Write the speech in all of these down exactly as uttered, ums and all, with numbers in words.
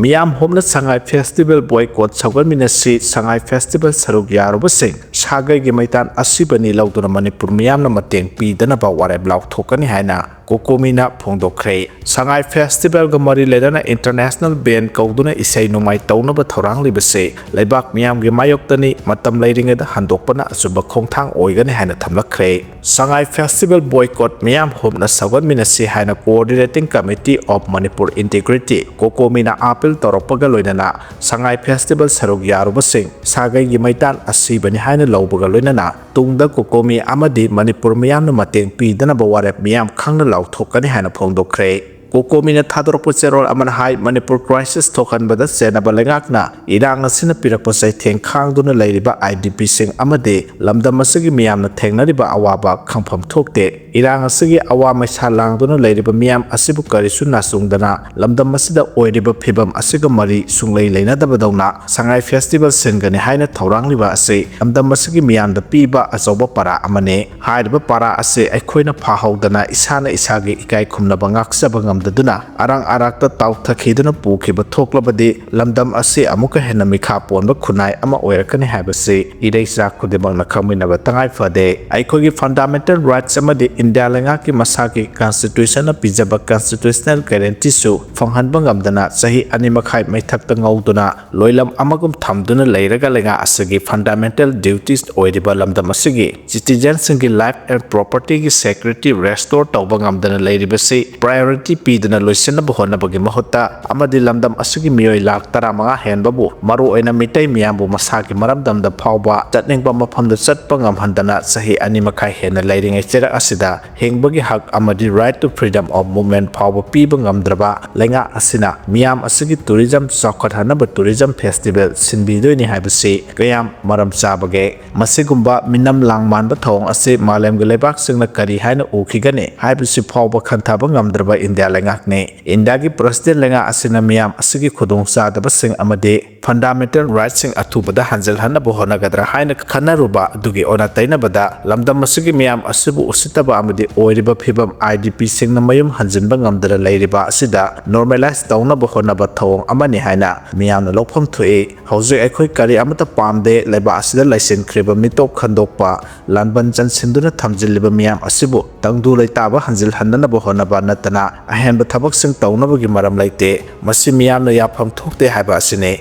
ꯃꯤꯌꯥꯝ ꯍꯣꯞꯅ ꯁꯉꯥꯏ festival boycott ꯁꯧꯒꯠꯃꯤꯟꯅꯁꯤ, ꯁꯉꯥꯏ festival ꯁꯔꯨꯛ ꯌꯥꯔꯨꯕꯁꯤꯡ ꯁꯥꯒꯩꯒꯤ ꯃꯩꯇꯥꯟ ꯑꯁꯤꯕꯅꯤ ꯂꯧꯗꯨꯅ ꯃꯅꯤꯄꯨꯔ ꯃꯤꯌꯥꯝꯅ ꯃꯇꯦꯡ ꯄꯤꯗꯅꯕ ꯋꯥꯔꯦꯞ ꯂꯥꯎꯊꯣꯛꯀꯅꯤ ꯍꯥꯏꯅ ꯀꯣꯀꯣꯃꯤꯅ ꯐꯣꯡꯗꯣꯛꯈ꯭ꯔꯦ꯫ ꯁꯉꯥꯏ ꯐꯦꯁꯇꯤꯚꯦꯜꯒ ꯃꯔꯤ ꯂꯩꯅꯅ ꯏꯟꯇꯔꯅꯦꯁꯅꯦꯜ ꯕꯦꯟ ꯀꯧꯗꯨꯅ ꯏꯁꯩ ꯅꯣꯡꯃꯥꯏ ꯇꯧꯅꯕ ꯊꯧꯔꯥꯡꯂꯤꯕꯁꯤ ꯂꯩꯕꯥꯛ ꯃꯤꯌꯥꯝꯒꯤ ꯃꯥꯌꯣꯛꯇꯅꯤ, ꯃꯇꯝ ꯂꯩꯔꯤꯉꯩꯗ ꯍꯟꯗꯣꯛꯄꯅ ꯑꯆꯨꯝꯕ ꯈꯣꯡꯊꯥꯡ ꯑꯣꯏꯒꯅꯤ ꯍꯥꯏꯅ ꯊꯝꯂꯛꯈ꯭ꯔꯦ꯫ ꯁꯉꯥꯏ ꯐꯦꯁꯇꯤꯚꯦꯜ ꯕꯣꯏꯀꯣꯠ ꯃꯤꯌꯥꯝ ꯍꯣꯞꯅ ꯁꯧꯒꯠꯃꯤꯟꯅꯁꯤ ꯍꯥꯏꯅ Coordinating Committee of Manipur Integrity, ꯀꯣꯀꯣꯃꯤꯅ ꯑꯥꯄꯤꯜ ꯇꯧꯔꯛꯄꯒ ꯂꯣꯏꯅꯅ ꯁꯉꯥꯏ ꯐꯦꯁꯇꯤꯚꯦꯜ ꯁꯔꯨꯛ ꯌꯥꯔꯨꯕꯁꯤꯡ ꯁꯥꯒꯩꯒꯤ ꯃꯩꯇꯥꯟ ꯑꯁꯤꯕꯅꯤ ꯍꯥꯏꯅ ꯂꯧꯕꯒ ꯂꯣꯏꯅꯅ ꯇꯨꯡꯗ ꯀꯣꯀꯣꯃꯤ ꯑꯃꯗꯤ ꯃꯅꯤꯄꯨꯔ ꯃꯤꯌꯥꯝꯅ ꯃꯇꯦꯡ ꯄꯤꯗꯅꯕ ꯋꯥꯔꯦꯞ ꯃꯤꯌꯥꯝ ꯈꯪꯅ ꯂꯥꯎꯊꯣꯛꯀꯅꯤ ꯍꯥꯏꯅ ꯐꯣꯡꯗꯣꯛꯈ꯭ꯔꯦ꯫ ꯀꯣꯀꯣꯃꯤꯅ ꯊꯥꯗꯣꯔꯛꯄ ꯆꯦꯔꯣꯜ ꯑꯃꯅ ꯍꯥꯏ, ꯃꯅꯤꯄꯨꯔ ꯀ꯭ꯔꯥꯏꯁꯤꯁ ꯊꯣꯛꯍꯟꯕꯗ ꯆꯦꯟꯅꯕ ꯂꯩꯉꯥꯛꯅ ꯏꯔꯥꯡ ꯑꯁꯤꯅ ꯄꯤꯔꯛꯄ ꯆꯩꯊꯦꯡ ꯈꯥꯡꯗꯨꯅ ꯂꯩꯔꯤꯕ ꯑꯥꯏ ꯗꯤ ꯄꯤꯁꯤꯡ ꯑꯃꯗꯤ ꯂꯝꯗꯝ ꯑꯁꯤꯒꯤ ꯃꯤꯌꯥꯝꯅ ꯊꯦꯡꯅꯔꯤꯕ ꯑꯋꯥꯕ ꯈꯪꯐꯝ ꯊꯣꯛꯇꯦ꯫ ꯏꯔꯥꯡ ꯑꯁꯤꯒꯤ ꯑꯋꯥ ꯃꯩꯁꯥ ꯂꯥꯡꯗꯨꯅ ꯂꯩꯔꯤꯕ ꯃꯤꯌꯥꯝ ꯑꯁꯤꯕꯨ ꯀꯔꯤꯁꯨ ꯅꯥꯆꯨꯡꯗꯅ ꯂꯝꯗꯝ ꯑꯁꯤꯗ ꯑꯣꯏꯔꯤꯕ ꯐꯤꯕꯝ ꯑꯁꯤꯒ ꯃꯔꯤ ꯁꯨꯡꯂꯩ ꯂꯩꯅꯗꯕꯗꯧꯅ ꯁꯉꯥꯏ ꯐꯦꯁꯇꯤꯚꯦꯜ ꯁꯤꯟꯒꯅꯤ ꯍꯥꯏꯅ ꯊꯧꯔꯥꯡꯂꯤꯕ ꯑꯁꯤ ꯂꯝꯗꯝ ꯑꯁꯤꯒꯤ ꯃꯤꯌꯥꯝꯗ ꯄꯤꯕ ꯑꯆꯧꯕ ꯄꯔꯥ ꯑꯃꯅꯤ꯫ ꯍꯥꯏꯔꯤꯕ ꯄꯔꯥ ꯑꯁꯤ ꯑꯩꯈꯣꯏꯅ ꯐꯥꯍꯧꯗꯅ ꯏꯁꯥꯅ ꯏꯁꯥꯒꯤ ꯏꯀꯥꯏ ꯈꯨꯝꯅꯕ ꯉꯥꯛꯆꯕ ꯉꯝꯗꯗꯨꯅ ꯑꯔꯥꯡ ꯑꯔꯥꯛꯇ ꯇꯥꯎꯊꯈꯤꯗꯨꯅ ꯄꯨꯈꯤꯕ ꯊꯣꯛꯂꯕꯗꯤ ꯂꯝꯗꯝ ꯑꯁꯤ ꯑꯃꯨꯛꯀ ꯍꯦꯟꯅ ꯃꯤꯈꯥ ꯄꯣꯟꯕ ꯈꯨꯟꯅꯥꯏ ꯑꯃ ꯑꯣꯏꯔꯛꯀꯅꯤ ꯍꯥꯏꯕꯁꯤ ꯏꯔꯩꯆꯥ ꯈꯨꯗꯤꯡꯃꯛꯅ ꯈꯪꯃꯤꯟꯅꯕ ꯇꯉꯥꯏ ꯐꯗꯦ꯫ ꯑꯩꯈꯣꯏꯒꯤ ꯐꯟꯗꯥꯃꯦꯟꯇꯦꯜ ꯔꯥꯏꯠꯁ ꯑꯃꯗꯤ ꯏꯟꯗꯤꯌꯥ ꯂꯩꯉꯥꯛꯀꯤ ꯃꯁꯥꯒꯤ ꯀꯟꯁꯇꯤꯇ꯭ꯌꯨꯁꯟꯅ ꯄꯤꯖꯕ ꯀꯟꯁꯇꯤꯇ꯭ꯌꯨꯁꯅꯦꯜ ꯒꯦꯔꯦꯟꯇꯤꯁꯨ ꯐꯪꯍꯟꯕ ꯉꯝꯗꯅ ꯆꯍꯤ ꯑꯅꯤ ꯃꯈꯥꯏ ꯃꯩꯊꯛꯇ ꯉꯧꯗꯨꯅ ꯂꯣꯏꯂꯝ ꯑꯃꯒꯨꯝ ꯊꯝꯗꯨꯅ ꯂꯩꯔꯒ ꯂꯩꯉꯥꯛ ꯑꯁꯤꯒꯤ ꯐꯟꯗꯥꯃꯦꯟꯇꯦꯜ ꯗ꯭ꯌꯨꯇꯤꯁ ꯑꯣꯏꯔꯤꯕ ꯂꯝꯗꯝ ꯑꯁꯤꯒꯤ ꯁꯤꯇꯤꯖꯦꯟꯁꯤꯡꯒꯤ ꯂꯥꯏꯐ ꯑꯦꯟ ꯄ꯭ꯔꯣꯄꯔꯇꯤꯒꯤ ꯁꯦꯀ꯭ꯌꯨꯔꯤꯇꯤ ꯔꯦꯁꯇꯣꯔ ꯇꯧꯕ ꯉꯝꯗꯅ ꯂꯩꯔꯤꯕꯁꯤ ꯄ꯭ꯔꯥꯏꯌꯣꯔꯤꯇꯤ ꯄꯤꯗꯨꯅ ꯂꯣꯏꯁꯤꯟꯅꯕ ꯍꯣꯠꯅꯕꯒꯤ ꯃꯍꯨꯠꯇ ꯑꯃꯗꯤ ꯂꯝꯗꯝ ꯑꯁꯤꯒꯤ ꯃꯤꯑꯣꯏ ꯂꯥꯈ ꯇꯔꯥꯃꯉꯥ ꯍꯦꯟꯕꯕꯨ, ꯃꯔꯨꯑꯣꯏꯅ ꯃꯤꯇꯩ ꯃꯤꯌꯥꯝꯕꯨ ꯃꯁꯥꯒꯤ ꯃꯔꯝꯗꯝꯗ ꯐꯥꯎꯕ ꯆꯠꯅꯤꯡꯕ ꯃꯐꯝꯗ ꯆꯠꯄ ꯉꯝꯍꯟꯗꯅ ꯆꯍꯤ ꯑꯅꯤ ꯃꯈꯥꯏ ꯍꯦꯟꯅ ꯂꯩꯔꯤꯉꯩ ꯆꯩꯔꯛ ꯑꯁꯤꯗ ꯍꯤꯡꯕꯒꯤ ꯍꯛ ꯑꯃꯗꯤ right to freedom of movement ꯐꯥꯎꯕ ꯄꯤꯕ ꯉꯝꯗ꯭ꯔꯕ ꯂꯩꯉꯥꯛ ꯑꯁꯤꯅ ꯃꯤꯌꯥꯝ ꯑꯁꯤꯒꯤ ꯇꯨꯔꯤꯖꯝ ꯆꯥꯎꯈꯠꯍꯟꯅꯕ ꯇꯨꯔꯤꯖꯝ ꯐꯦꯁꯇꯤꯚꯦꯜ ꯁꯤꯟꯕꯤꯗꯣꯏꯅꯤ ꯍꯥꯏꯕꯁꯤ ꯀꯌꯥꯝ ꯃꯔꯝ ꯆꯥꯕꯒꯦ? ꯃꯁꯤꯒꯨꯝꯕ ꯃꯤꯅꯝ ꯂꯥꯡ ꯃꯥꯟꯕ ꯊꯧꯑꯣꯡ ꯑꯁꯤ ꯃꯥꯂꯦꯝꯒꯤ ꯂꯩꯕꯥꯛꯁꯤꯡꯅ ꯀꯔꯤ ꯍꯥꯏꯅ ꯎꯈꯤꯒꯅꯤ ꯍꯥꯏꯕꯁꯤ ꯐꯥꯎꯕ ꯈꯟꯊꯕ ꯉꯝꯗ꯭ꯔꯕ ꯏꯟꯗꯤꯌꯥ ꯂꯩꯉꯥꯛꯅꯤ꯫ ꯏꯟꯗꯤꯌꯥꯒꯤ ꯄ꯭ꯔꯁꯤꯗꯦꯟ ꯂꯩꯉꯥꯛ ꯑꯁꯤꯅ ꯃꯤꯌꯥꯝ ꯑꯁꯤꯒꯤ ꯈꯨꯗꯣꯡꯆꯥꯗꯕꯁꯤꯡ ꯑꯃꯗꯤ ꯐꯟꯗꯥꯃꯦꯟꯇꯦꯜ ꯔꯥꯏꯠꯁꯤꯡ ꯑꯊꯨꯕꯗ ꯍꯟꯖꯤꯜꯍꯟꯅꯕ ꯍꯣꯠꯅꯒꯗ꯭ꯔꯥ ꯍꯥꯏꯅ ꯈꯟꯅꯔꯨꯕ ꯑꯗꯨꯒꯤ ꯑꯣꯟꯅ ꯇꯩꯅꯕꯗ, ꯂꯝꯗꯝ ꯑꯁꯤꯒꯤ ꯃꯤꯌꯥꯝ ꯑꯁꯤꯕꯨ ꯎꯁꯤꯠꯇꯕ ꯑꯃꯗꯤ ꯑꯣꯏꯔꯤꯕ ꯐꯤꯕꯝ, IDPꯁꯤꯡꯅ ꯃꯌꯨꯝ ꯍꯟꯖꯤꯟꯕ ꯉꯝꯗꯅ ꯂꯩꯔꯤꯕ ꯑꯁꯤꯗ normalize ꯇꯧꯅꯕ ꯍꯣꯠꯅꯕ ꯊꯧꯑꯣꯡ ꯑꯃꯅꯤ ꯍꯥꯏꯅ ꯃꯤꯌꯥꯝꯅ ꯂꯧꯐꯝ ꯊꯣꯛꯏ꯫ ꯍꯧꯖꯤꯛ ꯑꯩꯈꯣꯏ ꯀꯔꯤ ꯑꯃꯠꯇ ꯄꯥꯝꯗꯦ꯫ ꯂꯩꯕꯥꯛ ꯑꯁꯤꯗ ꯂꯩꯁꯤꯟꯈ꯭ꯔꯤꯕ ꯃꯤꯇꯣꯞ ꯈꯟꯗꯣꯛꯄ, ꯂꯥꯟꯕꯟ ꯆꯟꯁꯤꯟꯗꯨꯅ ꯊꯝꯖꯤꯜꯂꯤꯕ ꯃꯤꯌꯥꯝ ꯑꯁꯤꯕꯨ ꯇꯪꯗꯨ ꯂꯩꯇꯥꯕ ꯍꯟꯖꯤꯜꯍꯟꯗꯅꯕ ꯍꯣꯠꯅꯕ ꯅꯠꯇꯅ ꯑꯍꯦꯟꯕ ꯊꯕꯛꯁꯤꯡ ꯇꯧꯅꯕꯒꯤ ꯃꯔꯝ ꯂꯩꯇꯦ꯫ ꯃꯁꯤ ꯃꯤꯌꯥꯝꯅ ꯌꯥꯐꯝ ꯊꯣꯛꯇꯦ ꯍꯥꯏꯕ ꯑꯁꯤꯅꯤ꯫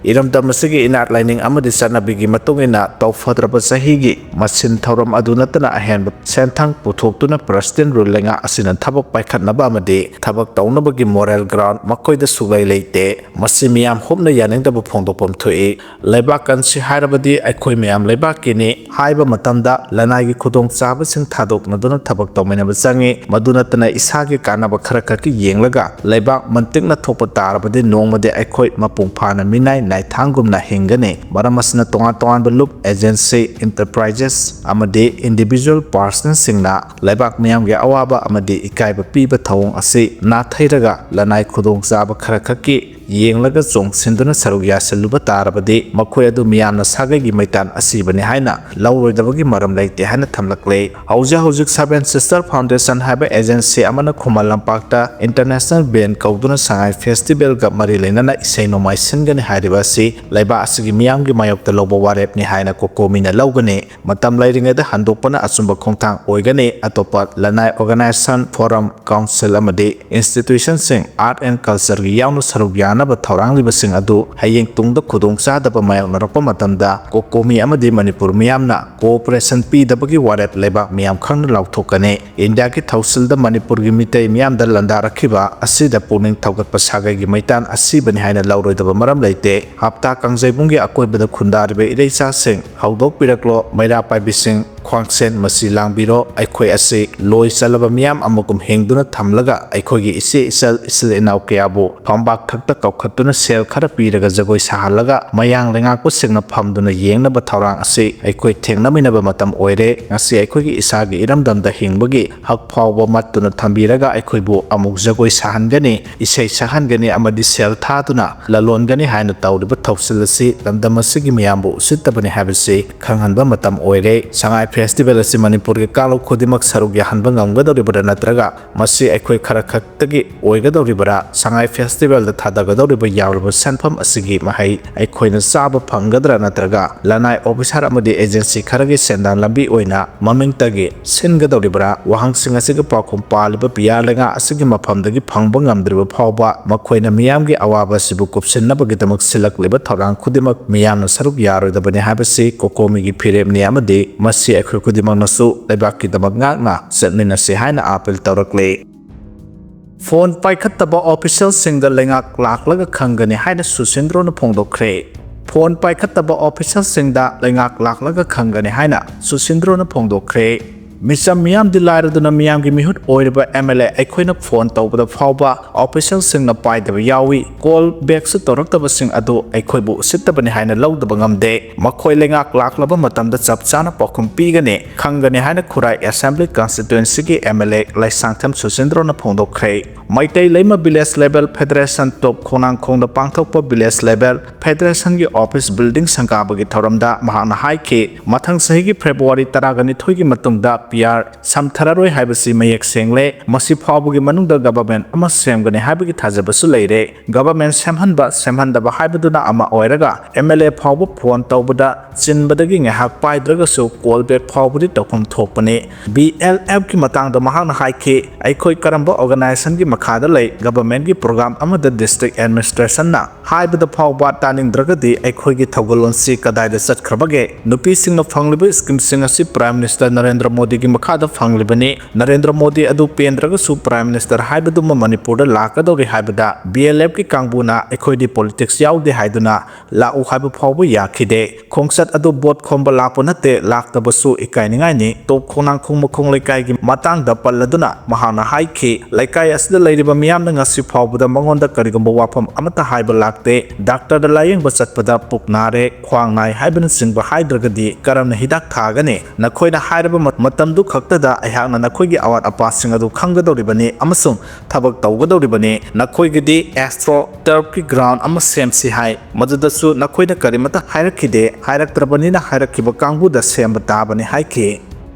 ꯏꯔꯝꯗꯝ ꯑꯁꯤꯒꯤ ꯏꯅꯥꯠ ꯂꯥꯏꯅꯤꯡ ꯑꯃꯗꯤ ꯆꯠꯅꯕꯤꯒꯤ ꯃꯇꯨꯡ ꯏꯟꯅ ꯇꯧꯐꯗ꯭ꯔꯕ ꯆꯍꯤꯒꯤ ꯃꯁꯤꯟ ꯊꯧꯔꯝ ꯑꯗꯨ ꯅꯠꯇꯅ ꯑꯍꯦꯟꯕ ꯁꯦꯟꯊꯪ ꯄꯨꯊꯣꯛꯇꯨꯅ ꯄ꯭ꯔꯁꯤꯗꯦꯟ ꯔꯨꯜ ꯂꯩꯉꯥꯛ ꯑꯁꯤꯅ ꯊꯕꯛ ꯄꯥꯏꯈꯠꯅꯕ ꯑꯃꯗꯤ ꯊꯕꯛ ꯇꯧꯅꯕꯒꯤ moral ground ꯃꯈꯣꯏꯗ ꯁꯨꯛꯂꯩ ꯂꯩꯇꯦ꯫ ꯃꯁꯤ ꯃꯤꯌꯥꯝ ꯍꯨꯞꯅ ꯌꯥꯅꯤꯡꯗꯕ ꯐꯣꯡꯗꯣꯛꯐꯝ ꯊꯣꯛꯏ꯫ ꯂꯩꯕꯥꯛ ꯀꯟꯁꯤ ꯍꯥꯏꯔꯕꯗꯤ ꯑꯩꯈꯣꯏ ꯃꯌꯥꯝ ꯂꯩꯕꯥꯛꯀꯤꯅꯤ ꯍꯥꯏꯕ ꯃꯇꯝꯗ ꯂꯅꯥꯏꯒꯤ ꯈꯨꯗꯣꯡꯆꯥꯕꯁꯤꯡ ꯊꯥꯗꯣꯛꯅꯗꯨꯅ ꯊꯕꯛ ꯇꯧꯃꯤꯟꯅꯕ ꯆꯪꯏ꯫ ꯃꯗꯨ ꯅꯠꯇꯅ ꯏꯁꯥꯒꯤ ꯀꯥꯟꯅꯕ ꯈꯔ ꯈꯛꯀꯤ ꯌꯦꯡꯂꯒ ꯂꯩꯕꯥꯛ ꯃꯟꯇꯤꯛꯅ ꯊꯣꯛꯄ ꯇꯥꯔꯕꯗꯤ ꯅꯣꯡꯃꯗꯤ ꯑꯩꯈꯣꯏ ꯃꯄꯨꯡ ꯐꯥꯅ ꯃꯤꯅꯥꯏ ꯅꯥꯏꯊꯥꯡꯒꯨꯝꯅ ꯍꯤꯡꯒꯅꯤ꯫ ꯃꯔꯝ ꯑꯁꯤꯅ ꯇꯣꯉꯥꯟ ꯇꯣꯉꯥꯟꯕ ꯂꯨꯞ, agency, enterprises ꯑꯃꯗꯤ individual personꯁꯤꯡꯅ ꯂꯩꯕꯥꯛ ꯃꯤꯌꯥꯝꯒꯤ ꯑꯋꯥꯕ ꯑꯃꯗꯤ ꯏꯀꯥꯏꯕ ꯄꯤꯕ ꯊꯧꯑꯣꯡ ꯑꯁꯤ ꯅꯥꯊꯩꯔꯒ ꯂꯅꯥꯏ ꯈꯨꯗꯣꯡꯆꯥꯕ ꯈꯔ ꯈꯛꯀꯤ ꯌꯦꯡꯂꯒ ꯆꯣꯡꯁꯤꯟꯗꯨꯅ ꯁꯔꯨꯛ ꯌꯥꯁꯤꯜꯂꯨꯕ ꯇꯥꯔꯕꯗꯤ ꯃꯈꯣꯏ ꯑꯗꯨ ꯃꯤꯌꯥꯝꯅ ꯁꯥꯒꯩꯒꯤ ꯃꯩꯇꯥꯟ ꯑꯁꯤꯕꯅꯤ ꯍꯥꯏꯅ ꯂꯧꯔꯣꯏꯗꯕꯒꯤ ꯃꯔꯝ ꯂꯩꯇꯦ ꯍꯥꯏꯅ ꯊꯝꯂꯛꯂꯦ꯫ ꯍꯧꯖꯤꯛ ꯍꯧꯖꯤꯛ Seven Sister Foundation ꯍꯥꯏꯕ agency ꯑꯃꯅ ꯈꯨꯃꯟ ꯂꯝꯄꯥꯛꯇ international band ꯀꯧꯗꯨꯅ ꯁꯉꯥꯏ festivalꯒ ꯃꯔꯤ ꯂꯩꯅꯅ ꯏꯁꯩ ꯅꯣꯡꯃꯥꯏ ꯁꯤꯟꯒꯅꯤ ꯍꯥꯏꯔꯤꯕ ꯑꯁꯤ ꯂꯩꯕꯥꯛ ꯑꯁꯤꯒꯤ ꯃꯤꯌꯥꯝꯒꯤ ꯃꯥꯌꯣꯛꯇ ꯂꯧꯕ ꯋꯥꯔꯦꯞꯅꯤ ꯍꯥꯏꯅ COCOMIꯅ ꯂꯧꯒꯅꯤ꯫ ꯃꯇꯝ ꯂꯩꯔꯤꯉꯩꯗ ꯍꯟꯗꯣꯛꯄꯅ ꯑꯆꯨꯝꯕ ꯈꯣꯡꯊꯥꯡ ꯑꯣꯏꯒꯅꯤ꯫ ꯑꯇꯣꯞꯄ ꯂꯅꯥꯏ organisation, forum, council ꯑꯃꯗꯤ institutionꯁꯤꯡ art and cultureꯒꯤ ꯌꯥꯎꯅ ꯁꯔꯨꯛ ꯌꯥꯅꯕ ꯊꯧꯔꯥꯡꯂꯤꯕꯁꯤꯡ ꯑꯗꯨ ꯍꯌꯦꯡ ꯇꯨꯡꯗ ꯈꯨꯗꯣꯡꯆꯥꯗꯕ ꯃꯥꯌꯣꯛꯅꯔꯛꯄ ꯃꯇꯝꯗ COCOMI ꯑꯃꯗꯤ ꯃꯅꯤꯄꯨꯔ ꯃꯤꯌꯥꯝꯅ cooperation ꯄꯤꯗꯕꯒꯤ ꯋꯥꯔꯦꯞ ꯂꯩꯕꯥꯛ ꯃꯤꯌꯥꯝ ꯈꯪꯅ ꯂꯥꯎꯊꯣꯛꯀꯅꯤ꯫ ꯏꯟꯗꯤꯌꯥꯒꯤ ꯊꯧꯁꯤꯜꯗ ꯃꯅꯤꯄꯨꯔꯒꯤ ꯃꯤꯇꯩ ꯃꯤꯌꯥꯝꯗ ꯂꯥꯟꯗꯥꯔꯛꯈꯤꯕ ꯑꯁꯤꯗ ꯄꯨꯛꯅꯤꯡ ꯊꯧꯒꯠꯄ ꯁꯥꯒꯩꯒꯤ ꯃꯩꯇꯥꯟ ꯑꯁꯤꯕꯅꯤ ꯍꯥꯏꯅ ꯂꯧꯔꯣꯏꯗꯕ ꯃꯔꯝ ꯂꯩꯇꯦ꯫ ꯍꯞꯇꯥ ꯀꯥꯡꯖꯩꯕꯨꯡꯒꯤ ꯑꯀꯣꯏꯕꯗ ꯈꯨꯟꯗꯥꯔꯤꯕ ꯏꯔꯩꯆꯥꯁꯤꯡ ꯍꯧꯗꯣꯛꯄꯤꯔꯛꯂꯣ꯫ ꯃꯩꯔꯥ ꯄꯥꯏꯕꯤꯁꯤꯡ ꯈ꯭ꯋꯥꯡꯁꯦꯟ ꯃꯁꯤ ꯂꯥꯡꯕꯤꯔꯣ꯫ ꯑꯩꯈꯣꯏ ꯑꯁꯤ ꯂꯣꯏ ꯆꯜꯂꯕ ꯃꯤꯌꯥꯝ ꯑꯃꯒꯨꯝ ꯍꯤꯡꯗꯨꯅ ꯊꯝꯂꯒ ꯑꯩꯈꯣꯏꯒꯤ ꯏꯆꯦ ꯏꯆꯜ ꯏꯆꯤꯜ ꯏꯅꯥꯎ ꯀꯌꯥꯕꯨ ꯐꯝꯕꯥꯛ ꯊꯛꯇ ꯀꯧꯈꯠꯇꯨꯅ ꯁꯦꯜ ꯈꯔ ꯄꯤꯔꯒ ꯖꯒꯣꯏ ꯁꯥꯍꯜꯂꯒ ꯃꯌꯥꯡ ꯂꯩꯉꯥꯛꯄꯁꯤꯡꯅ ꯐꯝꯗꯨꯅ ꯌꯦꯡꯅꯕ ꯊꯧꯔꯥꯡ ꯑꯁꯤ ꯑꯩꯈꯣꯏ ꯊꯦꯡꯅꯃꯤꯟꯅꯕ ꯃꯇꯝ ꯑꯣꯏꯔꯦ꯫ ꯉꯁꯤ ꯑꯩꯈꯣꯏꯒꯤ ꯏꯁꯥꯒꯤ ꯏꯔꯝꯗꯝꯗ ꯍꯤꯡꯕꯒꯤ ꯍꯛ ꯐꯥꯎꯕ ꯃꯠꯇꯨꯅ ꯊꯝꯕꯤꯔꯒ ꯑꯩꯈꯣꯏꯕꯨ ꯑꯃꯨꯛ ꯖꯒꯣꯏ ꯁꯥꯍꯟꯒꯅꯤ, ꯏꯁꯩ ꯁꯛꯍꯟꯒꯅꯤ ꯑꯃꯗꯤ ꯁꯦꯜ ꯊꯥꯗꯨꯅ ꯂꯂꯣꯟꯒꯅꯤ ꯍꯥꯏꯅ ꯇꯧꯔꯤꯕ ꯊꯧꯁꯤꯜ ꯑꯁꯤ ꯂꯝꯗꯝ ꯑꯁꯤꯒꯤ ꯃꯤꯌꯥꯝꯕꯨ ꯎꯁꯤꯠꯇꯕꯅꯤ ꯍꯥꯏꯕꯁꯤ ꯈꯪꯍꯟꯕ ꯃꯇꯝ ꯑꯣꯏꯔꯦ꯫ ꯁꯉꯥꯏ ꯐꯦꯁꯇꯤꯚꯦꯜ ꯑꯁꯤ ꯃꯅꯤꯄꯨꯔꯒꯤ ꯀꯥꯡꯂꯨꯞ ꯈꯨꯗꯤꯡꯃꯛ ꯁꯔꯨꯛ ꯌꯥꯍꯟꯕ ꯉꯝꯒꯗꯧꯔꯤꯕ꯭ꯔꯥ ꯅꯠꯇ꯭ꯔꯒ ꯃꯁꯤ ꯑꯩꯈꯣꯏ ꯈꯔ ꯈꯛꯇꯒꯤ ꯑꯣꯏꯒꯗꯧꯔꯤꯕ꯭ꯔꯥ? ꯁꯉꯥꯏ ꯐꯦꯁꯇꯤꯚꯦꯜꯗ ꯊꯥꯗꯒꯗꯧꯔꯤꯕ ꯌꯥꯎꯔꯤꯕ ꯁꯦꯟꯐꯝ ꯑꯁꯤꯒꯤ ꯃꯍꯩ ꯑꯩꯈꯣꯏꯅ ꯆꯥꯕ ꯐꯪꯒꯗ꯭ꯔꯥ ꯅꯠꯇ꯭ꯔꯒ ꯂꯅꯥꯏ ꯑꯣꯐꯤꯁꯥꯔ ꯑꯃꯗꯤ ꯑꯦꯖꯦꯟꯁꯤ ꯈꯔꯒꯤ ꯁꯦꯟꯗꯥꯟ ꯂꯝꯕꯤ ꯑꯣꯏꯅ ꯃꯃꯤꯡꯇꯒꯤ ꯁꯤꯟꯒꯗꯧꯔꯤꯕ꯭ꯔꯥ? ꯋꯥꯍꯪꯁꯤꯡ ꯑꯁꯤꯒꯤ ꯄꯥꯎꯈꯨꯝ ꯄꯥꯜꯂꯤꯕ ꯄꯤꯌꯥꯔ ꯂꯩꯉꯥꯛ ꯑꯁꯤꯒꯤ ꯃꯐꯝꯗꯒꯤ ꯐꯪꯕ ꯉꯝꯗ꯭ꯔꯤꯕ ꯐꯥꯎꯕ ꯃꯈꯣꯏꯅ ꯃꯤꯌꯥꯝꯒꯤ ꯑꯋꯥꯕ ꯑꯁꯤꯕꯨ ꯀꯨꯞꯁꯤꯟꯅꯕꯒꯤꯗꯃꯛ ꯁꯤꯜꯂꯛꯂꯤꯕ ꯊꯧꯔꯥꯡ ꯈꯨꯗꯤꯡꯃꯛ ꯃꯤꯌꯥꯝꯅ ꯁꯔꯨꯛ ꯌꯥꯔꯣꯏꯗꯕꯅꯤ ꯍꯥꯏꯕꯁꯤ ꯀꯣꯀꯣꯃꯤꯒꯤ ꯐꯤꯔꯦꯞꯅꯤ ꯑꯃꯗꯤ ꯃꯁꯤ ꯑꯩꯈꯣꯏ ꯈꯨꯗꯤꯡꯃꯛꯅꯁꯨ ꯂꯩꯕꯥꯛꯀꯤꯗꯃꯛ ꯉꯥꯛꯅ ꯆꯠꯃꯤꯟꯅꯁꯤ ꯍꯥꯏꯅ ꯑꯥꯄꯤꯜ ꯇꯧꯔꯛꯂꯤ꯫ ꯐꯣꯟ ꯄꯥꯏꯈꯠꯇꯕ ꯑꯣꯐꯤꯁꯤꯌꯦꯜꯁꯤꯡꯗ ꯂꯩꯉꯥꯛ ꯂꯥꯛꯂꯒ ꯈꯪꯒꯅꯤ ꯍꯥꯏꯅ ꯁꯨꯁꯤꯟꯗ꯭ꯔꯣꯅ ꯐꯣꯡꯗꯣꯛꯈ꯭ꯔꯦ꯫ ꯐꯣꯟ ꯄꯥꯏꯈꯠꯇꯕ ꯑꯣꯐꯤꯁꯤꯌꯦꯜꯁꯤꯡꯗ ꯂꯩꯉꯥꯛ ꯂꯥꯛꯂꯒ ꯈꯪꯒꯅꯤ ꯍꯥꯏꯅ ꯁꯨꯁꯤꯟꯗ꯭ꯔꯣꯅ ꯐꯣꯡꯗꯣꯛꯈ꯭ꯔꯦ꯫ ꯃꯤꯆꯝ ꯃꯤꯌꯥꯝꯗꯤ ꯂꯥꯏꯔꯗꯨꯅ ꯃꯤꯌꯥꯝꯒꯤ ꯃꯤꯍꯨꯠ ꯑꯣꯏꯔꯤꯕ ꯑꯦꯝ ꯑꯦꯜ ꯑꯦ ꯑꯩꯈꯣꯏꯅ ꯐꯣꯟ ꯇꯧꯕꯗ ꯐꯥꯎꯕ ꯑꯣꯐꯤꯁꯤꯌꯦꯜꯁꯤꯡꯅ ꯄꯥꯏꯗꯕ ꯌꯥꯎꯏ꯫ ꯀꯣꯜ ꯕꯦꯛꯁꯨ ꯇꯧꯔꯛꯇꯕꯁꯤꯡ ꯑꯗꯨ ꯑꯩꯈꯣꯏꯕꯨ ꯎꯁꯤꯠꯇꯕꯅꯤ ꯍꯥꯏꯅ ꯂꯧꯗꯕ ꯉꯝꯗꯦ꯫ ꯃꯈꯣꯏ ꯂꯩꯉꯥꯛ ꯂꯥꯛꯂꯕ ꯃꯇꯝꯗ ꯆꯞ ꯆꯥꯅ ꯄꯥꯎꯈꯨꯝ ꯄꯤꯒꯅꯤ, ꯈꯪꯒꯅꯤ ꯍꯥꯏꯅ ꯈꯨꯔꯥꯏ ꯑꯦꯁꯦꯝꯕ꯭ꯂꯤ ꯀꯟꯁꯇꯤꯇ꯭ꯋꯦꯟꯁꯤꯒꯤ ꯑꯦꯝ ꯑꯦꯜ ꯑꯦ ꯂꯩꯁꯥꯡꯊꯦꯝ ꯁꯨꯁꯤꯟꯗ꯭ꯔꯣꯅ ꯐꯣꯡꯗꯣꯛꯈ꯭ꯔꯦ꯫ Meitei Leima village level federation ꯇꯣꯞ ꯈꯣꯡꯅꯥꯡꯈꯣꯡꯗ ꯄꯥꯡꯊꯣꯛꯄ ꯚꯤꯂꯦꯖ ꯂꯦꯚꯦꯜ ꯐꯦꯗꯔꯦꯁꯟꯒꯤ ꯑꯣꯐꯤꯁ ꯕꯤꯜꯗꯤꯡ ꯁꯪꯒꯥꯕꯒꯤ ꯊꯧꯔꯝꯗ ꯃꯍꯥꯛꯅ ꯍꯥꯏꯈꯤ, ꯃꯊꯪ ꯆꯍꯤꯒꯤ ꯐꯦꯕ꯭ꯔꯨꯋꯥꯔꯤ ꯇꯔꯥꯒ ꯅꯤꯊꯣꯏꯒꯤ ꯃꯇꯨꯡꯗ ꯄꯤ ꯑꯥꯔ ꯁꯝꯊꯔꯔꯣꯏ ꯍꯥꯏꯕꯁꯤ ꯃꯌꯦꯛ ꯁꯦꯡꯂꯦ꯫ ꯃꯁꯤ ꯐꯥꯎꯕꯒꯤ ꯃꯅꯨꯡꯗ ꯒꯚꯔꯟꯃꯦꯟꯠ ꯑꯃ ꯁꯦꯝꯒꯅꯤ ꯍꯥꯏꯕꯒꯤ ꯊꯥꯖꯕꯁꯨ ꯂꯩꯔꯦ꯫ ꯒꯚꯔꯟꯃꯦꯟꯠ ꯁꯦꯝꯍꯟꯕ, ꯁꯦꯝꯍꯟꯗꯕ ꯍꯥꯏꯕꯗꯨꯅ ꯑꯃ ꯑꯣꯏꯔꯒ, ꯑꯦꯝ ꯑꯦꯜ ꯑꯦ ꯐꯥꯎꯕ ꯐꯣꯟ ꯇꯧꯕꯗ ꯆꯤꯟꯕꯗꯒꯤ ꯉꯥꯏꯍꯥꯛ ꯄꯥꯏꯗ꯭ꯔꯒꯁꯨ ꯀꯣꯜ ꯕꯦꯛ ꯐꯥꯎꯕꯗꯤ ꯇꯧꯐꯝ ꯊꯣꯛꯄꯅꯤ꯫ ꯕꯤ ꯑꯦꯜ ꯑꯦꯐꯀꯤ ꯃꯇꯥꯡꯗ ꯃꯍꯥꯛꯅ ꯍꯥꯏꯈꯤ, ꯑꯩꯈꯣꯏ ꯀꯔꯝꯕ ꯑꯣꯔꯒꯅꯥꯏꯖꯦꯁꯟꯒꯤ ꯃꯈꯥꯗ ꯂꯩ? ꯒꯚꯔꯟꯃꯦꯟꯠꯀꯤ ꯄ꯭ꯔꯣꯒ꯭ꯔꯥꯝ ꯑꯃꯗ ꯗꯤꯁꯇ꯭ꯔꯤꯛ ꯑꯦꯗꯃꯤꯅꯤꯁꯇ꯭ꯔꯦꯁꯟꯅ ꯍꯥꯏꯕꯗ ꯐꯥꯎꯕ ꯇꯥꯅꯤꯡꯗ꯭ꯔꯒꯗꯤ ꯑꯩꯈꯣꯏꯒꯤ ꯊꯧꯒꯜꯂꯣꯟꯁꯤ ꯀꯗꯥꯏꯗ ꯆꯠꯈ꯭ꯔꯕꯒꯦ? ꯅꯨꯄꯤꯁꯤꯡꯅ ꯐꯪꯂꯤꯕ ꯁ꯭ꯀꯤꯝꯁꯤꯡ ꯑꯁꯤ ꯄ꯭ꯔꯥꯏꯝ ꯃꯤꯅꯤꯁꯇꯔ ꯅꯔꯦꯟꯗ꯭ꯔ ꯃꯣꯗꯤ ꯒꯤ ꯃꯈꯥꯗ ꯐꯪꯂꯤꯕꯅꯤ꯫ ꯅꯔꯦꯟꯗ꯭ꯔ ꯃꯣꯗꯤ ꯑꯗꯨ ꯄꯦꯟꯗ꯭ꯔꯒꯁꯨ Prime Minister ꯍꯥꯏꯕꯗꯨꯃ ꯃꯅꯤꯄꯨꯔꯗ ꯂꯥꯛꯀꯗꯧꯔꯤ ꯍꯥꯏꯕꯗ B L F ꯀꯤ ꯀꯥꯡꯕꯨꯅ ꯑꯩꯈꯣꯏꯗꯤ politics ꯌꯥꯎꯗꯦ ꯍꯥꯏꯗꯨꯅ ꯂꯥꯛꯎ ꯍꯥꯏꯕ ꯐꯥꯎꯕ ꯌꯥꯈꯤꯗꯦ꯫ ꯈꯣꯡꯆꯠ ꯑꯗꯨ vote ꯈꯣꯝꯕ ꯂꯥꯛꯄ ꯅꯠꯇꯦ, ꯂꯥꯛꯇꯕꯁꯨ ꯏꯀꯥꯏꯅꯤꯡꯉꯥꯏꯅꯤ꯫ ꯇꯣꯞ ꯈꯣꯡꯅꯥꯡꯈꯣꯡ ꯃꯈꯣꯡ ꯂꯩꯀꯥꯏꯒꯤ ꯃꯇꯥꯡꯗ ꯄꯜꯂꯗꯨꯅ ꯃꯍꯥꯛꯅ ꯍꯥꯏꯈꯤ, ꯂꯩꯀꯥꯏ ꯑꯁꯤꯗ ꯂꯩꯔꯤꯕ ꯃꯤꯌꯥꯝꯅ ꯉꯁꯤ ꯐꯥꯎꯕꯗ ꯃꯉꯣꯟꯗ ꯀꯔꯤꯒꯨꯝꯕ ꯋꯥꯐꯝ ꯑꯃꯠꯇ ꯍꯥꯏꯕ ꯂꯥꯛꯇꯦ꯫ ꯗꯥꯛꯇꯔꯗ ꯂꯥꯌꯦꯡꯕ ꯆꯠꯄꯗ ꯄꯨꯛ ꯅꯥꯔꯦ, ꯈ꯭ꯋꯥꯡ ꯅꯥꯏ ꯍꯥꯏꯕꯅꯆꯤꯡꯕ ꯍꯥꯏꯗ꯭ꯔꯒꯗꯤ ꯀꯔꯝꯅ ꯍꯤꯗꯥꯛ ꯊꯥꯒꯅꯤ? ꯅꯈꯣꯏꯅ ꯍꯥꯏꯔꯕ ꯃ-, ꯃꯇꯝꯗꯨ ꯈꯛꯇꯗ ꯑꯩꯍꯥꯛꯅ ꯅꯈꯣꯏꯒꯤ ꯑꯋꯥꯠ ꯑꯄꯥꯁꯤꯡ ꯑꯗꯨ ꯈꯪꯒꯗꯧꯔꯤꯕꯅꯤ ꯑꯃꯁꯨꯡ ꯊꯕꯛ ꯇꯧꯒꯗꯧꯔꯤꯕꯅꯤ꯫ ꯅꯈꯣꯏꯒꯤꯗꯤ AstroTurf ꯀꯤ ground ꯑꯃ ꯁꯦꯝꯁꯤ ꯍꯥꯏ, ꯃꯗꯨꯗꯁꯨ ꯅꯈꯣꯏꯅ ꯀꯔꯤꯃꯠꯇ ꯍꯥꯏꯔꯛꯈꯤꯗꯦ, ꯍꯥꯏꯔꯛꯇ꯭ꯔꯕꯅꯤꯅ ꯍꯥꯏꯔꯛꯈꯤꯕ ꯀꯥꯡꯕꯨꯗ ꯁꯦꯝꯕ ꯇꯥꯕꯅꯤ ꯍꯥꯏꯈꯤ꯫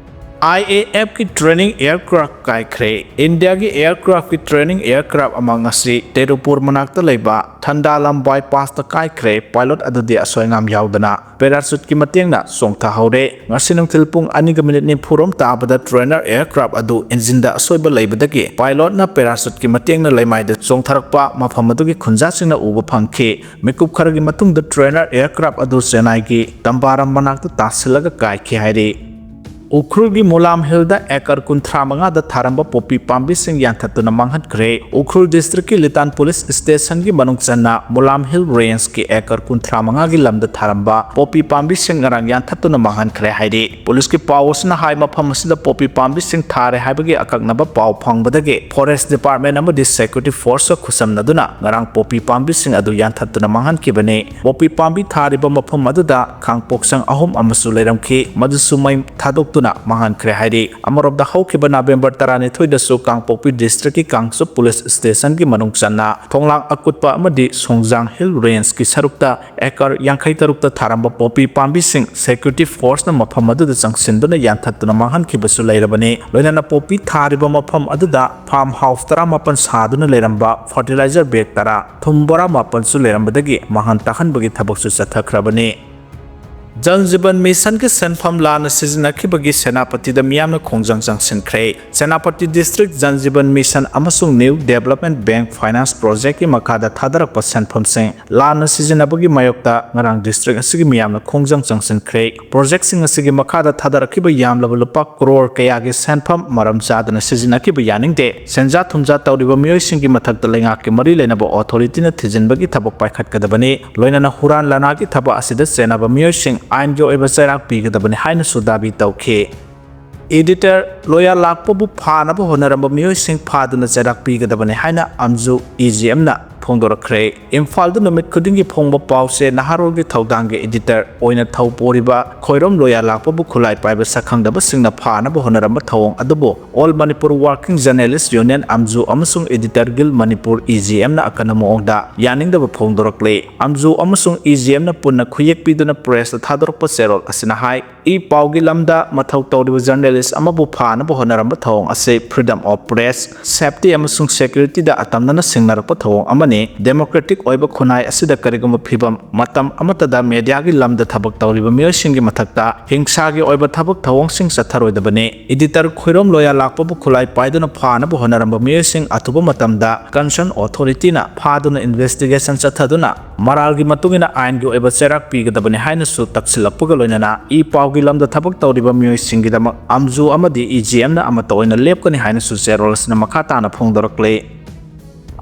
I A F ꯀꯤ training aircraft ꯀꯥꯏꯈ꯭ꯔꯦ꯫ ꯏꯟꯗꯤꯌꯥꯒꯤ aircraft ꯀꯤ training aircraft ꯑꯃ ꯉꯁꯤ ꯇꯦꯔꯨꯄꯨꯔ ꯃꯅꯥꯛꯇ ꯂꯩꯕ ꯊꯟꯗꯥꯂꯝ bypass ꯇ ꯀꯥꯏꯈ꯭ꯔꯦ꯫ Pilot ꯑꯗꯨꯗꯤ ꯑꯁꯣꯏ ꯑꯉꯥꯝ ꯌꯥꯎꯗꯅ parachute ꯀꯤ ꯃꯇꯦꯡꯅ ꯆꯣꯡꯊꯍꯧꯔꯦ꯫ ꯉꯁꯤ ꯅꯨꯡꯊꯤꯜ ꯄꯨꯡ ꯑꯅꯤꯒ minute ꯅꯤꯐꯨ ꯔꯣꯝ ꯇꯥꯕꯗ trainer aircraft ꯑꯗꯨ engine ꯗ ꯑꯁꯣꯏꯕ ꯂꯩꯕꯗꯒꯤ pilot ꯅ parachute ꯀꯤ ꯃꯇꯦꯡꯅ ꯂꯩꯃꯥꯏꯗ ꯆꯣꯡꯊꯔꯛꯄ ꯃꯐꯝ ꯑꯗꯨꯒꯤ ꯈꯨꯟꯖꯥꯁꯤꯡꯅ ꯎꯕ ꯐꯪꯈꯤ꯫ ꯃꯤꯀꯨꯞ ꯈꯔꯒꯤ ꯃꯇꯨꯡꯗ trainer aircraft ꯑꯗꯨ ꯆꯦꯟꯅꯥꯏꯒꯤ ꯇꯝꯕꯥꯔꯝ ꯃꯅꯥꯛꯇ ꯇꯥꯁꯤꯜꯂꯒ ꯀꯥꯏꯈꯤ ꯍꯥꯏꯔꯤ꯫ ꯎꯈ꯭ꯔꯨꯜꯒꯤ ꯃꯨꯂꯥꯝ ꯍꯤꯜꯗ acre ꯀꯨꯟꯊ꯭ꯔꯥ ꯃꯉꯥꯗ ꯊꯥꯔꯝꯕ ꯄꯣꯄꯤ ꯄꯥꯝꯕꯤꯁꯤꯡ ꯌꯥꯟꯊꯠꯇꯨꯅ ꯃꯥꯡꯍꯟꯈ꯭ꯔꯦ꯫ ꯎꯈ꯭ꯔꯨꯜ district ꯀꯤ ꯂꯤꯇꯥꯟ police station ꯒꯤ ꯃꯅꯨꯡ ꯆꯟꯅ ꯃꯨꯂꯥꯝ ꯍꯤꯜ range ꯀꯤ acre ꯀꯨꯟꯊ꯭ꯔꯥ ꯃꯉꯥꯒꯤ ꯂꯝꯗ ꯊꯥꯔꯝꯕ ꯄꯣꯄꯤ ꯄꯥꯝꯕꯤꯁꯤꯡ ꯉꯔꯥꯡ ꯌꯥꯟꯊꯠꯇꯨꯅ ꯃꯥꯡꯍꯟꯈ꯭ꯔꯦ ꯍꯥꯏꯔꯤ꯫ Police ꯀꯤ ꯄꯥꯎ ꯑꯁꯤꯅ ꯍꯥꯏ, ꯃꯐꯝ ꯑꯁꯤꯗ ꯄꯣꯄꯤ ꯄꯥꯝꯕꯤꯁꯤꯡ ꯊꯥꯔꯦ ꯍꯥꯏꯕꯒꯤ ꯑꯀꯛꯅꯕ ꯄꯥꯎ ꯐꯪꯕꯗꯒꯤ forest department ꯑꯃꯗꯤ security force ꯀ ꯈꯨꯠꯁꯝꯅꯗꯨꯅ ꯉꯔꯥꯡ ꯄꯣꯄꯤ ꯄꯥꯝꯕꯤꯁꯤꯡ ꯑꯗꯨ ꯌꯥꯟꯊꯠꯇꯨꯅ ꯃꯥꯡꯍꯟꯈꯤꯕꯅꯤ꯫ ꯄꯣꯄꯤ ꯄꯥꯝꯕꯤ ꯊꯥꯔꯤꯕ ꯃꯐꯝ ꯑꯗꯨꯗ ꯀꯥꯡꯄꯣꯛꯁꯪ ꯑꯍꯨꯝ ꯑꯃꯁꯨ ꯂꯩꯔꯝꯈꯤ, ꯃꯗꯨꯁꯨ ꯃꯩ ꯊꯥꯗꯣꯛꯇꯨꯅ ꯃꯥꯡꯍꯟꯈ꯭ꯔꯦ ꯍꯥꯏꯔꯤ꯫ ꯑꯃꯔꯣꯝꯗ, ꯍꯧꯈꯤꯕ November ꯇꯔꯥꯅꯤꯊꯣꯏꯗꯁꯨ ꯀꯥꯡꯄꯣꯛꯄꯤ district ꯀꯤ ꯀꯥꯡꯆꯨꯞ police station ꯒꯤ ꯃꯅꯨꯡ ꯆꯟꯅ ꯊꯣꯡꯂꯥꯡ ꯑꯀꯨꯠꯄ ꯑꯃꯗꯤ ꯁꯣꯡꯖꯥꯡ Hill Range ꯀꯤ ꯁꯔꯨꯛꯇ acre ꯌꯥꯡꯈꯩ ꯇꯔꯨꯛꯇ ꯊꯥꯔꯝꯕ ꯄꯣꯄꯤ ꯄꯥꯝꯕꯤꯁꯤꯡ security force ꯅ ꯃꯐꯝ ꯑꯗꯨꯗ ꯆꯪꯁꯤꯟꯗꯨꯅ ꯌꯥꯟꯊꯠꯇꯨꯅ ꯃꯥꯡꯍꯟꯈꯤꯕꯁꯨ ꯂꯩꯔꯕꯅꯤ꯫ ꯂꯣꯏꯅꯅ ꯄꯣꯄꯤ ꯊꯥꯔꯤꯕ ꯃꯐꯝ ꯑꯗꯨꯗ farm house ꯇꯔꯥꯃꯥꯄꯟ ꯁꯥꯗꯨꯅ ꯂꯩꯔꯝꯕ fertilizer bag ꯇꯔꯥ, ꯊꯨꯝ ꯕꯣꯔꯥ ꯃꯥꯄꯟꯁꯨ ꯂꯩꯔꯝꯕꯗꯒꯤ ꯃꯥꯡꯍꯟ ꯇꯥꯛꯍꯟꯕꯒꯤ ꯊꯕꯛꯁꯨ ꯆꯠꯊꯈ꯭ꯔꯕꯅꯤ꯫ ꯖꯜ ꯖꯤꯕꯟ ꯃꯤꯁꯟꯒꯤ ꯁꯦꯟꯐꯝ ꯂꯥꯟꯅ ꯁꯤꯖꯤꯟꯅꯈꯤꯕꯒꯤ ꯁꯦꯅꯥꯄꯇꯤꯗ ꯃꯤꯌꯥꯝꯅ ꯈꯣꯡꯖꯪ ꯆꯪꯁꯤꯟꯈ꯭ꯔꯦ꯫ ꯁꯦꯅꯥꯄꯇꯤ ꯗꯤꯁꯇ꯭ꯔꯤꯛ ꯖꯜ ꯖꯤꯕꯟ ꯃꯤꯁꯟ ꯑꯃꯁꯨꯡ ꯅ꯭ꯌꯨ ꯗꯦꯕꯂꯞꯃꯦꯟ ꯕꯦꯡꯛ ꯐꯥꯏꯅꯥꯟꯁ ꯄ꯭ꯔꯣꯖꯦꯛꯀꯤ ꯃꯈꯥꯗ ꯊꯥꯗꯔꯛꯄ ꯁꯦꯟꯐꯝꯁꯤꯡ ꯂꯥꯟꯅ ꯁꯤꯖꯤꯟꯅꯕꯒꯤ ꯃꯥꯌꯣꯛꯇ ꯉꯔꯥꯡ ꯗꯤꯁꯇ꯭ꯔꯤꯛ ꯑꯁꯤꯒꯤ ꯃꯤꯌꯥꯝꯅ ꯈꯣꯡꯖꯪ ꯆꯪꯁꯤꯟꯈ꯭ꯔꯦ꯫ ꯄ꯭ꯔꯣꯖꯦꯛꯁꯤꯡ ꯑꯁꯤꯒꯤ ꯃꯈꯥꯗ ꯊꯥꯗꯔꯛꯈꯤꯕ ꯌꯥꯝꯂꯕ ꯂꯨꯄꯥ ꯀ꯭ꯔꯣꯔ ꯀꯌꯥꯒꯤ ꯁꯦꯟꯐꯝ ꯃꯔꯝ ꯆꯥꯗꯅ ꯁꯤꯖꯤꯟꯅꯈꯤꯕ ꯌꯥꯅꯤꯡꯗꯦ꯫ ꯁꯦꯟꯖꯥ ꯊꯨꯝꯖꯥ ꯇꯧꯔꯤꯕ ꯃꯤꯑꯣꯏꯁꯤꯡꯒꯤ ꯃꯊꯛꯇ ꯂꯩꯉꯥꯛꯀꯤ ꯃꯔꯤ ꯂꯩꯅꯕ ꯑꯣꯊꯣꯔꯤꯇꯤꯅ ꯊꯤꯖꯤꯟꯕꯒꯤ ꯊꯕꯛ ꯄꯥꯏꯈꯠꯀꯗꯕꯅꯤ꯫ ꯂꯣꯏꯅꯅ ꯍꯨꯔꯥꯟ ꯂꯥꯟꯅꯥꯒꯤ ꯊꯕꯛ ꯑꯁꯤꯗ ꯆꯦꯟꯅꯕ ꯃꯤꯑꯣꯏꯁꯤꯡ ꯑꯥꯏꯟꯒꯤ ꯑꯣꯏꯕ ꯆꯩꯔꯥꯛ ꯄꯤꯒꯗꯕꯅꯤ ꯍꯥꯏꯅꯁꯨ ꯗꯥꯕꯤ ꯇꯧꯈꯤ꯫ ꯏꯗꯤꯇꯔ ꯂꯣꯌꯥ ꯂꯥꯛꯄꯕꯨ ꯐꯥꯅꯕ ꯍꯣꯠꯅꯔꯝꯕ ꯃꯤꯑꯣꯏꯁꯤꯡ ꯐꯥꯗꯨꯅ ꯆꯩꯔꯥꯛ ꯄꯤꯒꯗꯕꯅꯤ ꯍꯥꯏꯅ ꯑꯝꯖꯨ ꯏ ꯖꯤ ꯑꯦꯝꯅ ꯐꯣꯡꯗꯣꯔꯛꯈ꯭ꯔꯦ꯫ ꯏꯝꯐꯥꯜꯗ ꯅꯨꯃꯤꯠ ꯈꯨꯗꯤꯡꯒꯤ ꯐꯣꯡꯕ ꯄꯥꯎꯁꯦ ꯅꯍꯥꯔꯣꯜꯒꯤ ꯊꯧꯗꯥꯡꯒꯤ ꯏꯗꯤꯇꯔ ꯑꯣꯏꯅ ꯊꯧ ꯄꯨꯔꯤꯕ ꯈꯣꯏꯔꯣꯝ ꯂꯣꯌꯥ ꯂꯥꯛꯄꯕꯨ ꯈꯨꯠꯂꯥꯏ ꯄꯥꯏꯕ ꯁꯛꯈꯪꯗꯕꯁꯤꯡꯅ ꯐꯥꯅꯕ ꯍꯣꯠꯅꯔꯝꯕ ꯊꯧꯑꯣꯡ ꯑꯗꯨꯕꯨ all Manipur working journalists union ꯑꯝꯖꯨ ꯑꯃꯁꯨꯡ editor guild Manipur E G ꯑꯦꯝꯅ ꯑꯀꯟꯕ ꯃꯑꯣꯡꯗ ꯌꯥꯅꯤꯡꯗꯕ ꯐꯣꯡꯗꯣꯔꯛꯂꯦ꯫ ꯑꯝꯖꯨ ꯑꯃꯁꯨꯡ ꯏ ꯖꯤ ꯑꯦꯝꯅ ꯄꯨꯟꯅ ꯈꯨꯌꯦꯛ ꯄꯤꯗꯨꯅ ꯄ꯭ꯔꯦꯁꯇ ꯊꯥꯗꯣꯔꯛꯄ ꯆꯦꯔꯣꯜ ꯑꯁꯤꯅ ꯍꯥꯏ, ꯏ ꯄꯥꯎꯒꯤ ꯂꯝꯗ ꯃꯊꯧ ꯇꯧꯔꯤꯕ ꯖꯔꯅꯦꯂꯤꯁ ꯑꯃꯕꯨ ꯐꯥꯅꯕ ꯍꯣꯠꯅꯔꯝꯕ ꯊꯧꯑꯣꯡ ꯑꯁꯤ freedom of press, safety ꯑꯃꯁꯨꯡ securityꯗ ꯑꯇꯝꯅꯅ ꯁꯤꯡꯅꯔꯛꯄ ꯊꯧꯑꯣꯡ ꯑꯃꯅꯤ꯫ ꯗꯦꯃꯣꯀ꯭ꯔꯦꯇꯤꯛ ꯑꯣꯏꯕ ꯈꯨꯟꯅꯥꯏ ꯑꯁꯤꯗ ꯀꯔꯤꯒꯨꯝꯕ ꯐꯤꯚꯝ, ꯃꯇꯝ ꯑꯃꯠꯇꯗ ꯃꯦꯗꯤꯌꯥꯒꯤ ꯂꯝꯗ ꯊꯕꯛ ꯇꯧꯔꯤꯕ ꯃꯤꯑꯣꯏꯁꯤꯡꯒꯤ ꯃꯊꯛꯇ ꯍꯤꯡꯁꯥꯒꯤ ꯑꯣꯏꯕ ꯊꯕꯛ ꯊꯧꯑꯣꯡꯁꯤꯡ ꯆꯠꯊꯔꯣꯏꯗꯕꯅꯤ꯫ ꯏꯗꯤꯇꯔ ꯈꯣꯏꯔꯣꯝ ꯂꯣꯌꯥ ꯂꯥꯛꯄꯕꯨ ꯈꯨꯠꯂꯥꯏ ꯄꯥꯏꯗꯨꯅ ꯐꯥꯅꯕ ꯍꯣꯠꯅꯔꯝꯕ ꯃꯤꯑꯣꯏꯁꯤꯡ ꯑꯊꯨꯕ ꯃꯇꯝꯗ concern authorityꯅ ꯐꯥꯗꯨꯅ investigation ꯆꯠꯊꯗꯨꯅ ꯃꯔꯥꯜꯒꯤ ꯃꯇꯨꯡ ꯏꯟꯅ ꯑꯥꯏꯟꯒꯤ ꯑꯣꯏꯕ ꯆꯩꯔꯥꯛ ꯄꯤꯒꯗꯕꯅꯤ ꯍꯥꯏꯅꯁꯨ ꯇꯛꯁꯤꯜꯂꯛꯄꯒ ꯂꯣꯏꯅꯅ ꯏ ꯄꯥꯎꯒꯤ ꯂꯝꯗ ꯊꯕꯛ ꯇꯧꯔꯤꯕ ꯃꯤꯑꯣꯏꯁꯤꯡꯒꯤꯗꯃꯛ ꯑꯝꯖꯨ ꯑꯃꯗꯤ ꯏ ꯖꯤ ꯑꯦꯝꯅ ꯑꯃꯠꯇ ꯑꯣꯏꯅ ꯂꯦꯞꯀꯅꯤ ꯍꯥꯏꯅꯁꯨ ꯆꯦꯔꯣꯜ ꯑꯁꯤꯅ ꯃꯈꯥ ꯇꯥꯅ ꯐꯣꯡꯗꯣꯔꯛꯂꯤ꯫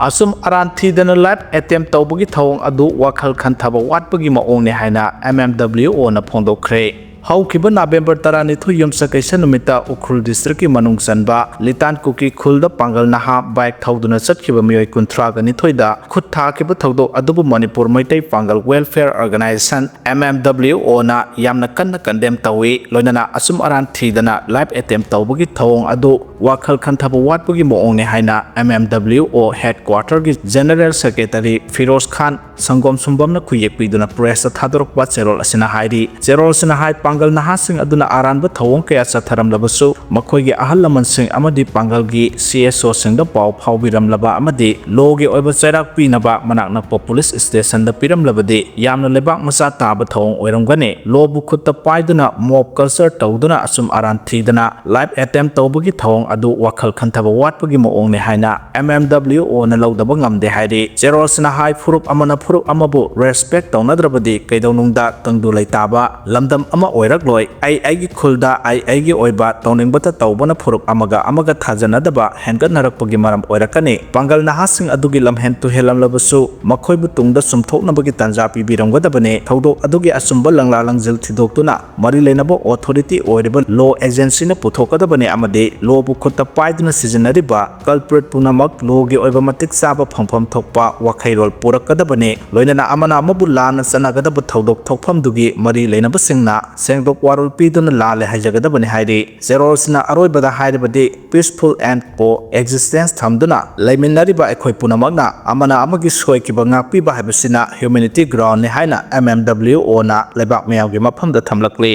ꯑꯆꯨꯝ ꯑꯔꯥꯟ ꯊꯤꯗꯅ live attempt ꯇꯧꯕꯒꯤ ꯊꯧꯑꯣꯡ ꯑꯗꯨ ꯋꯥꯈꯜ ꯈꯟꯊꯕ ꯋꯥꯠꯄꯒꯤ ꯃꯑꯣꯡꯅꯤ ꯍꯥꯏꯅ ꯑꯦꯝ ꯑꯦꯝ ꯗꯕ꯭ꯂꯤꯎ ꯑꯣꯅ ꯐꯣꯡꯗꯣꯛꯈ꯭ꯔꯦ꯫ ꯍꯧꯈꯤꯕ ꯅꯕꯦꯝꯕꯔ ꯇꯔꯥꯅꯤꯊꯣꯏ ꯌꯨꯝꯁꯀꯩꯁ ꯅꯨꯃꯤꯠꯇ ꯎꯈ꯭ꯔꯨꯜ ꯗꯤꯁꯇ꯭ꯔꯤꯛꯀꯤ ꯃꯅꯨꯡ ꯆꯟꯕ ꯂꯤꯇꯥꯟ ꯀꯨꯀꯤ ꯈꯨꯜꯗ ꯄꯥꯡꯒꯜ ꯅꯍꯥ ꯕꯥꯏꯛ ꯊꯧꯗꯨꯅ ꯆꯠꯈꯤꯕ ꯃꯤꯑꯣꯏ ꯀꯨꯟꯊ꯭ꯔꯥꯒ ꯅꯤꯊꯣꯏꯗ ꯈꯨꯠ ꯊꯥꯈꯤꯕ ꯊꯧꯗꯣꯛ ꯑꯗꯨꯕꯨ Manipur Meitei Pangal welfare organisation, M M W ꯑꯣꯅ ꯌꯥꯝꯅ ꯀꯟꯅ condemn ꯇꯧꯏ꯫ ꯂꯣꯏꯅꯅ ꯑꯆꯨꯝ ꯑꯔꯥꯟ ꯊꯤꯗꯅ live attempt ꯇꯧꯕꯒꯤ ꯊꯧꯑꯣꯡ ꯑꯗꯨ ꯋꯥꯈꯜ ꯈꯟꯊꯕ ꯋꯥꯠꯄꯒꯤ ꯃꯑꯣꯡꯅꯤ ꯍꯥꯏꯅ ꯑꯦꯝ ꯑꯦꯝ ꯗꯕ꯭ꯂꯤꯎ ꯑꯣ headquarterꯒꯤ general secretary ꯐꯤꯔꯣꯖ ꯈꯥꯟ ꯁꯪꯒꯣꯝ ꯁꯨꯝꯕꯝꯅ ꯈꯨꯌꯦꯛ ꯄꯤꯗꯨꯅ ꯄ꯭ꯔꯦꯁꯇ ꯊꯥꯗꯣꯔꯛꯄ ꯆꯦꯔꯣꯜ ꯑꯁꯤꯅ ꯍꯥꯏꯔꯤ꯫ ꯆꯦꯔꯣꯜ ꯑꯁꯤꯅ ꯍꯥꯏ, ꯄꯥꯡꯒꯜ ꯅꯍꯥꯁꯤꯡ ꯑꯗꯨꯅ ꯑꯔꯥꯟꯕ ꯊꯧꯑꯣꯡ ꯀꯌꯥ ꯆꯠꯊꯔꯝꯂꯕꯁꯨ, ꯃꯈꯣꯏꯒꯤ ꯑꯍꯜ ꯂꯃꯟꯁꯤꯡ ꯑꯃꯗꯤ ꯄꯥꯡꯒꯜꯒꯤ C S Oꯁꯤꯡꯗ ꯄꯥꯎ ꯐꯥꯎꯕꯤꯔꯝꯂꯕ ꯑꯃꯗꯤ lawꯒꯤ ꯑꯣꯏꯕ ꯆꯩꯔꯥꯛ ꯄꯤꯅꯕ ꯃꯅꯥꯛ ꯅꯛꯄ police stationꯗ ꯄꯤꯔꯝꯂꯕꯗꯤ ꯌꯥꯝꯅ ꯂꯩꯕꯥꯛ ꯃꯆꯥ ꯇꯥꯕ ꯊꯧꯑꯣꯡ ꯑꯣꯏꯔꯝꯒꯅꯤ꯫ Lawꯕꯨ ꯈꯨꯠꯇ ꯄꯥꯏꯗꯨꯅ mob culture ꯇꯧꯗꯨꯅ ꯑꯁꯨꯝ ꯑꯔꯥꯟ ꯊꯤꯗꯅ life attempt ꯇꯧꯕꯒꯤ ꯊꯧꯑꯣꯡ ꯑꯗꯨ ꯋꯥꯈꯜ ꯈꯟꯊꯕ ꯋꯥꯠꯄꯒꯤ ꯃꯑꯣꯡꯅꯤ ꯍꯥꯏꯅ M M W Oꯅ ꯂꯧꯗꯕ ꯉꯝꯗꯦ ꯍꯥꯏꯔꯤ꯫ ꯆꯦꯔꯣꯜꯁꯤꯅ ꯍꯥꯏ, ꯐꯨꯔꯨꯞ ꯑꯃꯅ ꯐꯨꯔꯨꯞ ꯑꯃꯕꯨ respect ꯇꯧꯅꯗ꯭ꯔꯕꯗꯤ ꯀꯩꯗꯧꯅꯨꯡꯗ ꯇꯪꯗꯨ ꯂꯩꯇꯥꯕ ꯂꯝꯗꯝ ꯑꯃ ꯑꯣꯏꯔꯛꯂꯣꯏ꯫ ꯑꯩ ꯑꯩꯒꯤ ꯈꯨꯜꯗ ꯑꯩ ꯑꯩꯒꯤ ꯑꯣꯏꯕ ꯇꯧꯅꯤꯡꯕꯇ ꯇꯧꯕꯅ ꯐꯨꯔꯨꯞ ꯑꯃꯒ ꯑꯃꯒ ꯊꯥꯖꯅꯗꯕ ꯍꯦꯟꯒꯠꯅꯔꯛꯄꯒꯤ ꯃꯔꯝ ꯑꯣꯏꯔꯛꯀꯅꯤ꯫ ꯄꯥꯡꯒꯜ ꯅꯍꯥꯁꯤꯡ ꯑꯗꯨꯒꯤ ꯂꯝꯍꯦꯟ ꯇꯨꯍꯦꯜꯂꯝꯂꯕꯁꯨ ꯃꯈꯣꯏꯕꯨ ꯇꯨꯡꯗ ꯆꯨꯝꯊꯣꯛꯅꯕꯒꯤ ꯇꯥꯟꯖꯥ ꯄꯤꯕꯤꯔꯝꯒꯗꯕꯅꯤ꯫ ꯊꯧꯗꯣꯛ ꯑꯗꯨꯒꯤ ꯑꯆꯨꯝꯕ ꯂꯪꯂꯥ ꯂꯪꯖꯤꯜ ꯊꯤꯗꯣꯛꯇꯨꯅ ꯃꯔꯤ ꯂꯩꯅꯕ authority ꯑꯣꯏꯔꯤꯕ law agencyꯅ ꯄꯨꯊꯣꯛꯀꯗꯕꯅꯤ ꯑꯃꯗꯤ lawꯕꯨ ꯈꯨꯠꯇ ꯄꯥꯏꯗꯨꯅ ꯁꯤꯖꯤꯟꯅꯔꯤꯕ culprit ꯄꯨꯝꯅꯃꯛ lawꯒꯤ ꯑꯣꯏꯕ ꯃꯇꯤꯛ ꯆꯥꯕ ꯐꯪꯐꯝ ꯊꯣꯛꯄ ꯋꯥꯈꯩꯔꯣꯜ ꯄꯨꯔꯛꯀꯗꯕꯅꯤ꯫ ꯂꯣꯏꯅꯅ ꯑꯃꯅ ꯑꯃꯕꯨ ꯂꯥꯟꯅ ꯆꯠꯅꯒꯗꯕ ꯊꯧꯗꯣꯛ ꯊꯣꯛꯐꯝꯗꯨꯒꯤ ꯃꯔꯤ ꯂꯩꯅꯕꯁꯤꯡꯅ ꯁꯦꯡꯗꯣꯛ ꯋꯥꯔꯣꯜ ꯄꯤꯗꯨꯅ ꯂꯥꯜꯂꯦ ꯍꯥꯏꯖꯒꯗꯕꯅꯤ ꯍꯥꯏꯔꯤ꯫ ꯆꯦꯔꯣꯜꯁꯤꯅ ꯑꯔꯣꯏꯕꯗ ꯍꯥꯏꯔꯕꯗꯤ peaceful and co-existence ꯊꯝꯗꯨꯅ ꯂꯩꯃꯤꯟꯅꯔꯤꯕ ꯑꯩꯈꯣꯏ ꯄꯨꯝꯅꯃꯛꯅ ꯑꯃꯅ ꯑꯃꯒꯤ ꯁꯣꯏꯈꯤꯕ ꯉꯥꯛꯄꯤꯕ ꯍꯥꯏꯕꯁꯤꯅ humanity groundꯅꯤ ꯍꯥꯏꯅ M M W Oꯅ ꯂꯩꯕꯥꯛ ꯃꯤꯌꯥꯝꯒꯤ ꯃꯐꯝꯗ ꯊꯝꯂꯛꯂꯤ꯫